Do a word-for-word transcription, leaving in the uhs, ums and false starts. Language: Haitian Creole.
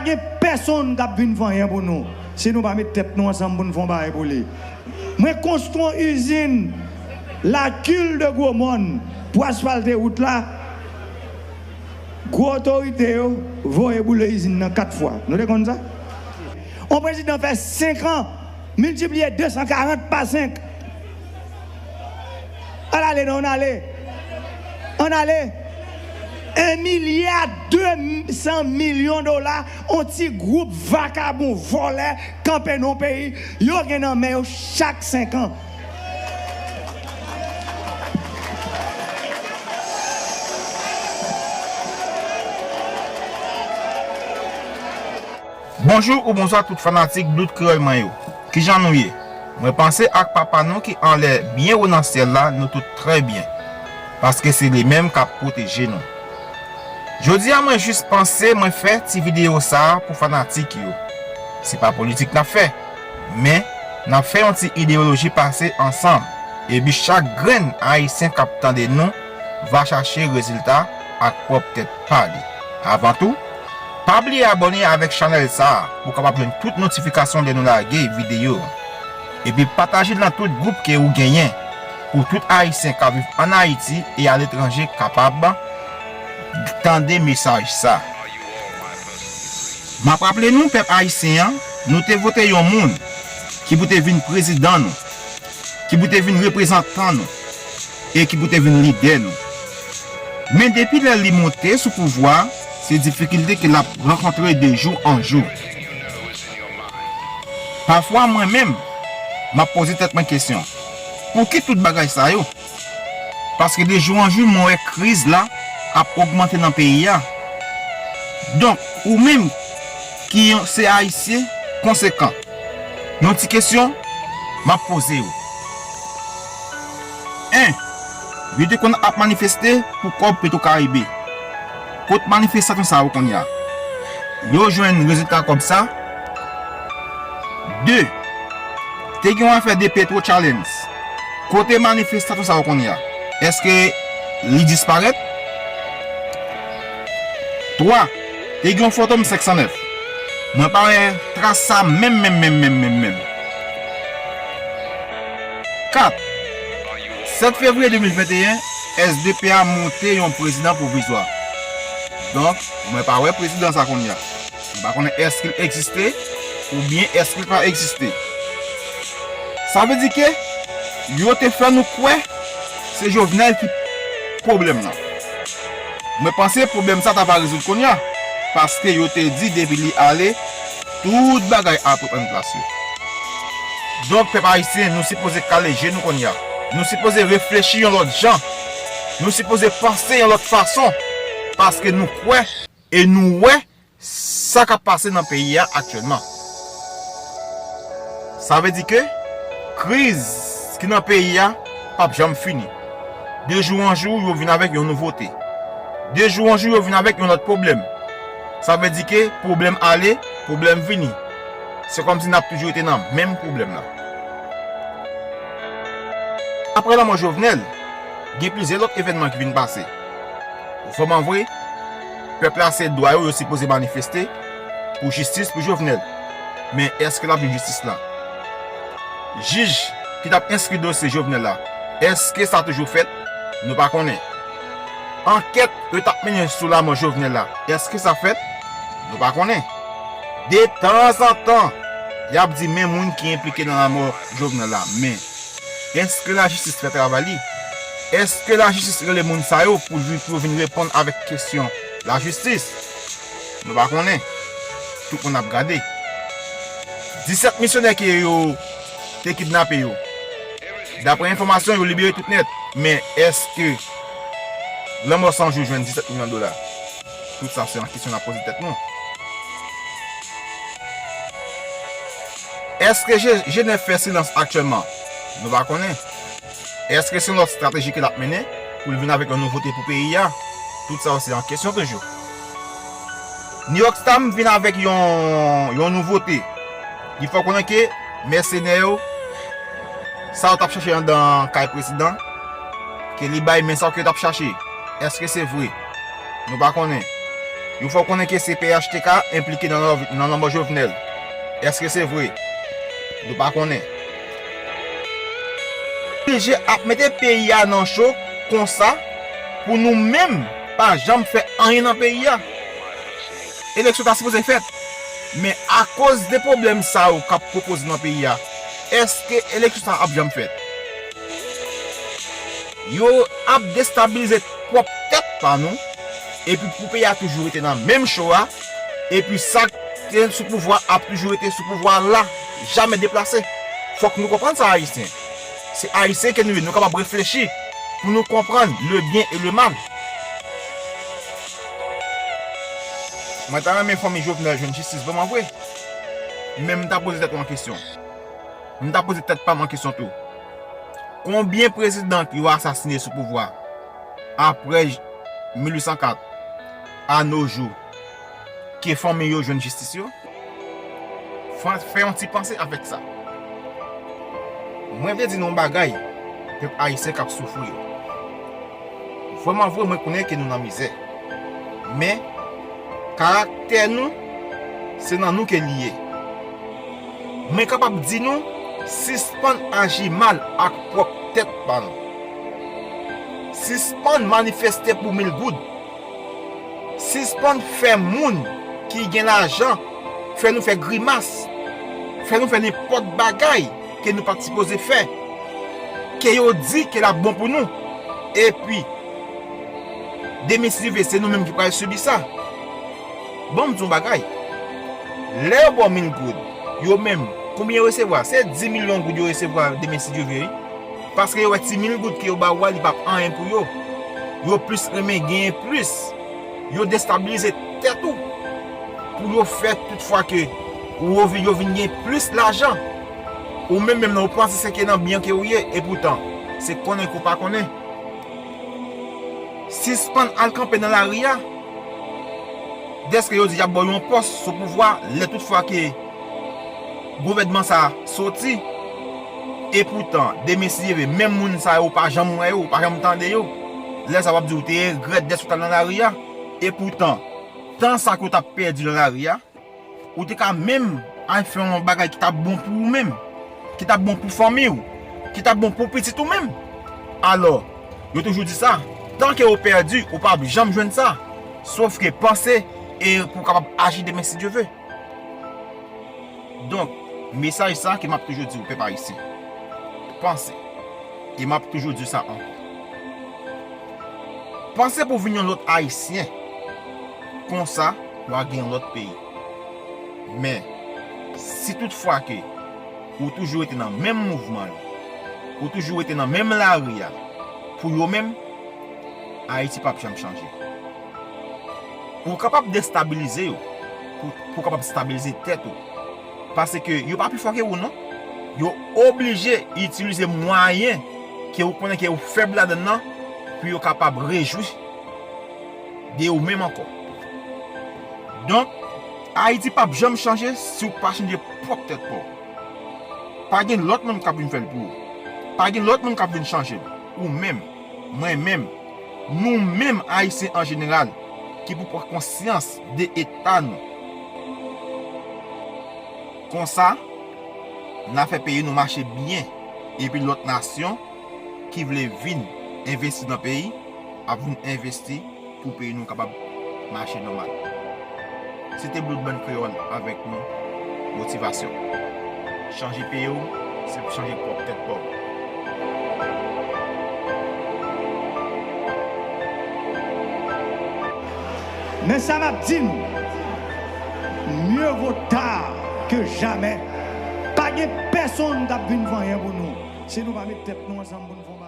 Gen pèsonn k ap vin fè anyen pou nou si nou pa met tèt nou ansanm pou n fè yon bagay pou li. Mwen konstwi yon izin Lakil de Gwomòn pou asfalte wout la. Gwo otorite yo voye boule izin nan kat fwa. Nou te konn sa? Yon prezidan fè senk an, miltipliye de san karant pa senk. Ann ale non, ann ale. Ann ale. En milya de san milyon dola, yon ti gwoup vakabon vòlè kanpe nan yon peyi, yo gen nan men yo chak senk an. Bonjou ou bonswa tout fanatik Blood Kreyòl mwen yo. Kijan nou ye? Mwen panse ak Papa nou ki anlè byen wo nan syèl la, nou tout trè byen. Paske se li menm k ap pwoteje nou. Jodi a mwen jis panse mwen fè ti videyo sa a pou fanatik yo. Se pa politik n ap fè, men n ap fè yon ti ideyoloji pase ansanm. Epi chak grenn Ayisyen k ap tande nou va chache rezilta ak pwòp tèt pa li. Avan tou, pa bliye abòne avèk chanèl sa a pou w kapab jwenn tout notifikasyon lè nou lage videyo. Epi pataje l nan tout gwoup ke ou genyen pou tout Ayisyen k ap viv ann Ayiti e aletranje kapab tande mesaj sa. M ap raple nou, pèp ayisyen an, nou te vote yon moun ki pou te vin prezidan nou, ki pou te vin reprezantan nou e ki pou te vin lidè nou. Men depi lè li monte sou pouvwa, se difikilte ke l ap rankontre de jou an jou. Pafwa mwen menm, m ap poze tèt mwen kesyon, pou ki tout bagay sa yo? Paske de jou an jou mwen wè kriz la ap ogmante nan peyi a. Donk, ou menm ki yon, se Ayisyen konsekan, yon ti kesyon m ap poze w. En, yo te konn ap manifeste pou kòb Petwokaribe. Kot manifestasyon sa yo kounye a? Yo jwenn rezilta kòb sa? De, te gen yon afè de Petro Challenge. Kote manifestasyon sa yo kounye a? Èske li disparèt? Twa, te gen yon Fantom senk san nèf. Mwen pa wè tras sa menm, menm, menm, menm, menm, menm. Kat, sèt fevriye de mil venteyen, S D P a monte yon prezidan pwovizwa. Donk, mwen pa wè prezidan sa kounye a. M pa konnen èske l egziste oubyen èske l pa egziste. Sa vle di ke yo te fè nou kwè se Jovenel ki pwoblèm nan. Mwen panse pwoblèm sa ta va rezoud kounye a, paske yo te di depi li ale, tout bagay ap reprann plas yo. Donk, pèp ayisyen, nou sipoze kale je nou kounye a. Nou sipoze reflechi yon lòt jan. Nou sipoze panse yon lòt fason, paske nou kwè e nou wè sa k ap pase nan peyi a aktyèlman. Sa vle di ke kriz ki nan peyi a p ap janm fini. De jou an jou, yo vin avèk yon nouvote. De jou an jou, yo vin avèk yon lòt pwoblèm. Sa vle di ke pwoblèm ale, pwoblèm vini. Se kòmsi n ap toujou rete nan menm pwoblèm la. Apre lanmò Jovenel, gen plizyè lòt evènman ki vin pase. Vrèman vre, pèp la se dwa yo, yo sipoze manifeste pou jistis pou Jovenel. Men èske l ap jwenn jistis la? Jij ki t ap enskri dosye Jovenel la, èske sa toujou fèt? Nou pa konnen. Ankèt yo t ap mennen sou lanmò Jovenel la, èske sa fèt? Nou pa konnen. De tanzantan, y ap di men moun ki enplike nan lanmò Jovenel la, men èske lajistis fè travay li? Èske lajistis rele moun sa yo pou, pou yo vin reponn avèk kesyon lajistis? Nou pa konnen. Tout moun ap gade. Disèt misyonè ke yo te kidnape yo, daprè enfòmasyon, yo libere tout nèt. Men èske Lanmò San Jou jwenn disèt milyon dola? Tout sa se yon kesyon n ap poze tèt nou. Èske G, G nèf fè silans aktyèlman? Nou pa konnen. Èske se yon lòt estrateji ke l ap mennen pou l vin avèk yon nouvote pou peyi a? Tout sa yo se yon kesyon toujou. New York Times vin avèk yon, yon nouvote. Li fè w konnen ke mèsenè yo, sa yo t ap chache anndan kay prezidan, ke li bay men sa yo ke yo t ap chache. Èske se vre? Nou pa konnen. Yo fè w konnen ke se P H T K enplike nan, nan lanmò Jovenel. Èske se vre? Nou pa konnen. Oblije ap mete peyi a nan cho konsa pou nou menm pa janm fè anyen nan peyi a. Eleksyon ta sipoze fèt. Men akoz de pwoblèm sa yo k ap pwopoze nan peyi a, èske eleksyon sa ap janm fèt? Yo ap destabilize pwòp tèt pa nou, epi pou peyi a toujou rete nan menm cho a, epi sa k te sou pouvwa ap toujou rete sou pouvwa la, jamè deplase. Fòk nou konprann sa, Ayisyen. Se Ayisyen ke nou ye, nou kapab reflechi pou nou konprann le byen e le mal. Mwen ta renmen fanmi Jovenel jwenn jistis vrèman vre. Men m ta poze tèt mwen kesyon. M ta poze tèt pa m an kesyon tou. Konbyen prezidan yo asasine sou pouvwa apre mil uit san kat a no jou ke fanmi yo jwenn jistis yo? Fè, fè yon ti panse avèk sa. Mwen vle di nou yon bagay, pèp ayisyen k ap soufri yo. Vrèman vre, mwen konnen ke nou nan mizè. Men, karaktè nou, se nan nou ke li ye. Mwen kapab di nou, sispann aji mal ak pwòp tèt pa nou. Sispann manifeste pou mil goud. Sispann fè moun ki gen lajan fè nou fè grimas, fè nou fè nenpòt bagay ke nou pa t sipoze fè, ke yo di ke l ap bon pou nou. Epi, demen si Dye vle, se nou menm ki pral sibi sa. Ban m di yon bagay. Lè yo ba w mil goud, yo menm, konbyen yo resevwa? Se dis milyon goud yo resevwa demen si Dye vle, wi. Paske yo wè ti mil goud ke yo ba w a, li p ap anyen pou yo. Yo plis renmen genyen plis. Yo destabilize tèt ou pou yo fè tout fwa ke ou, yo vin, yo vin gen plis lajan. Ou menm, menm nan ou panse se ke nan byen ke ou ye, epoutan, se konnen ke ou pa konnen. Sispann al kanpe nan lari a. Dèske yo di y ap ba w yon pòs sou pouvwa, lè tout fwa ke gouvènman sa a soti. Epoutan, demen si Dye vle, menm moun sa yo, ou pa janm wè yo, ou pa janm tande yo. Lè sa a, w ap di ou te regrèt dèske w t al nan lari a. Epoutan, tan sa ke w t ap pèdi nan lari a, ou te ka menm al fè yon bagay ki t ap bon pou ou menm, ki t ap bon pou fanmi w, ki t ap bon pou pitit ou menm. Alò, yo toujou di sa, tan ke ou pèdi, ou p ap janm jwenn sa, sof ke panse e pou w kapab aji demen si Dye vle. Donk, mesaj sa ke m ap toujou di w, pèp ayisyen, panse. E m ap toujou di sa ankò. Panse pou w vin yon lòt ayisyen. Konsa, w a gen yon lòt peyi. Men, si tout fwa ke ou toujou rete nan menm mouvman yo, ou toujou rete nan menm lari a, pou yo menm, Ayiti p ap janm chanje. Ou kapab destabilize yo pou, pou w kapab stabilize tèt ou. Paske yo pa pi fò ke ou, non. Yo oblije itilize mwayen ke ou konnen ke ou fèb ladan l nan pou yo kapab rejwi de ou menm ankò. Donk, Ayiti p ap janm chanje si w pa chanje pwòp tèt pa w. Pa gen lòt moun k ap vin fè l pou ou. Pa gen lòt moun k ap vin chanje l. Ou menm, mwen menm, nou menm Ayisyen an jeneral ki pou pran konsyans de eta nou. Konsa, n a fè peyi nou mache byen, epi lòt nasyon ki vle vin envesti nan peyi ap vin envesti pou peyi nou kapab mache nòmal. Se te Bloodband Kreyòl avèk nou, motivasyon. Chanje peyi w, se pou chanje pwòp tèt pa w. Men sa m ap di nou, mieux vaut tard que jamais. Pa gen pèsonn k ap vin fè anyen pou nou si nou pa met tèt nou ansanm pou n fè yon